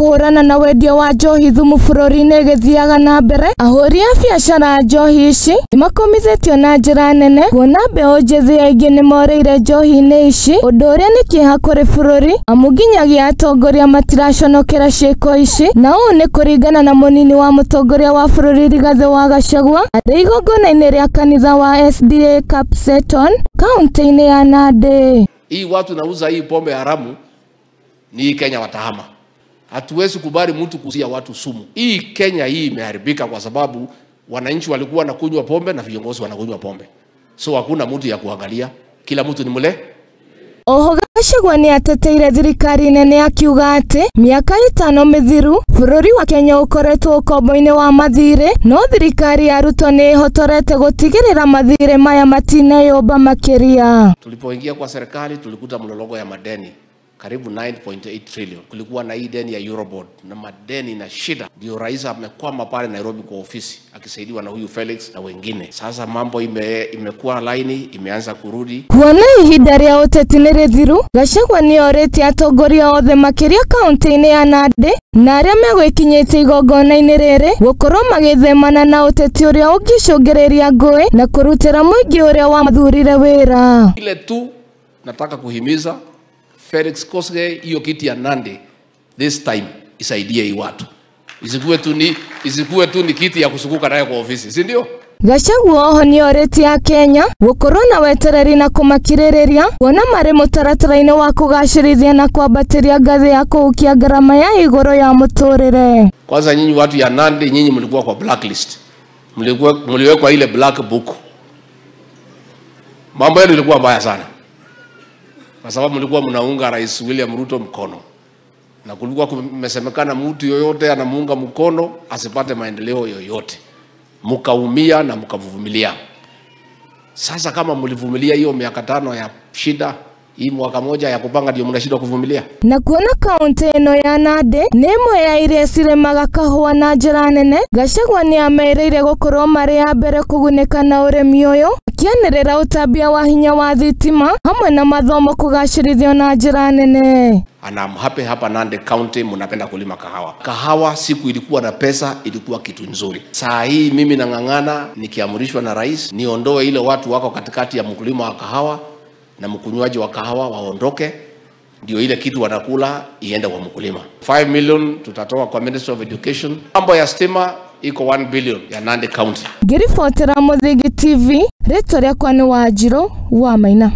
kũhũrana na wendia wa njohi thumu bũrũri-inĩ ĩgĩthiaga na mbere, ahũri a biacara a njohi ici nĩmakomithetio na njĩra nene kuona mbeũ njĩthĩ aingĩ nĩmorĩire njohi-inĩ ici, ũndũ ũrĩa nĩ kĩeha kũrĩ bũrũri amu nginyagia atongoria matiraconokera ciĩko ici, na ũũ nĩ kũringana na mũnini wa mũtongoria wa bũrũri Rigathĩ wa Gachagua arĩ igongona-inĩ rĩa kanitha wa SDA Kapseton kaunti-inĩ ya Nandi. Hii watu nauza hii pombe haramu ni hii Kenya watahama. Hatuwezi kubali mtu kuuzia watu sumu. Hii Kenya hii imeharibika kwa sababu wananchi walikuwa wanakunywa pombe na viongozi wanakunywa pombe. So hakuna mtu ya kuangalia, kila mtu ni mle. Oho Gachagua nĩ ateteire thirikari nene akiuga atĩ mĩaka 5 mĩthiru bũrũri wa Kenya ũkoretwo ũkombo-inĩ wa mathirĩ, no thirikari ya Ruto nĩ ĩhotorete gũtigĩrĩra mathirĩ maya matineyũmba makĩria. Tulipoingia kwa serikali tulikuta mlolongo ya madeni karibu 9.8 trillion. Kulikuwa na hii deni ya Eurobond na madeni na shida. Ndio rais amekwama pale Nairobi kwa ofisi akisaidiwa na huyu Felix na wengine. Sasa mambo imekuwa laini, imeanza kurudi. Kuona ihinda rĩa ũteti nĩ rĩthiru, Gachagua nĩ orĩtie atongoria othe makĩria kaunti-inĩ ya Nandi na arĩa megwĩkinyĩtie igongona-inĩ rĩrĩ gũkorwo magĩthemana na ũteti ũrĩa ũngĩcũngĩrĩria ngũĩ na kũrutĩra mũingĩ ũrĩa wamathurire wĩra. Ile tu nataka kuhimiza Felix Koskei, hiyo kiti ya Nandi this time isaidie hii watu. Isikuwe tu ni kiti ya kusukuka nayo kwa ofisi, si ndio? Gachagua oho nĩ orĩtie a Kenya gũkorwo na wetereri na kũmakirĩrĩria kuona marĩ mũtaratara-inĩ wa kũgacĩrithia na kwambatĩria ngathĩ ya kũhukia ngarama ya igũrũ ya mũtũrĩre. Kwanza nyinyi watu ya Nandi, nyinyi mlikuwa kwa blacklist. Mliwekwa ile black book. Mambo yenu ilikuwa mbaya sana. Kwa sababu mlikuwa mnaunga Rais William Ruto mkono. Na kulikuwa kumesemekana mtu yoyote anamuunga mkono asipate maendeleo yoyote. Mkaumia na mkavumilia. Sasa kama mlivumilia hiyo miaka 5 ya shida, hii mwaka moja ya kupanga ndio mnashindwa kuvumilia. Na kuona kaunti ĩno ya Nandi nĩ ĩmwe ya iria cirĩmaga kahũa na njĩra nene, Gachagua nĩ amerĩire gũkorwo marĩ a mbere kũgunĩka na ũrĩmi ũyũ, akĩanĩrĩra ũtambia wa hinya wa thitima hamwe na mathomo kũgacĩrithio na njĩra nene. And I'm happy hapa Nandi County mnapenda kulima kahawa. Kahawa siku ilikuwa na pesa, ilikuwa kitu nzuri. Saa hii mimi nang'ang'ana nikiamrishwa na rais niondoe ile watu wako katikati ya mkulima wa kahawa na mkunywaji wa kahawa waondoke, ndio ile kitu wanakula iende kwa mkulima. 5 million tutatoa kwa Ministry of Education. Mambo ya stima iko 1 billion ya Nandi County. Ngĩribotera Mũthingi TV, rĩtwa rĩakwa nĩ Wanjirũ wa Maina.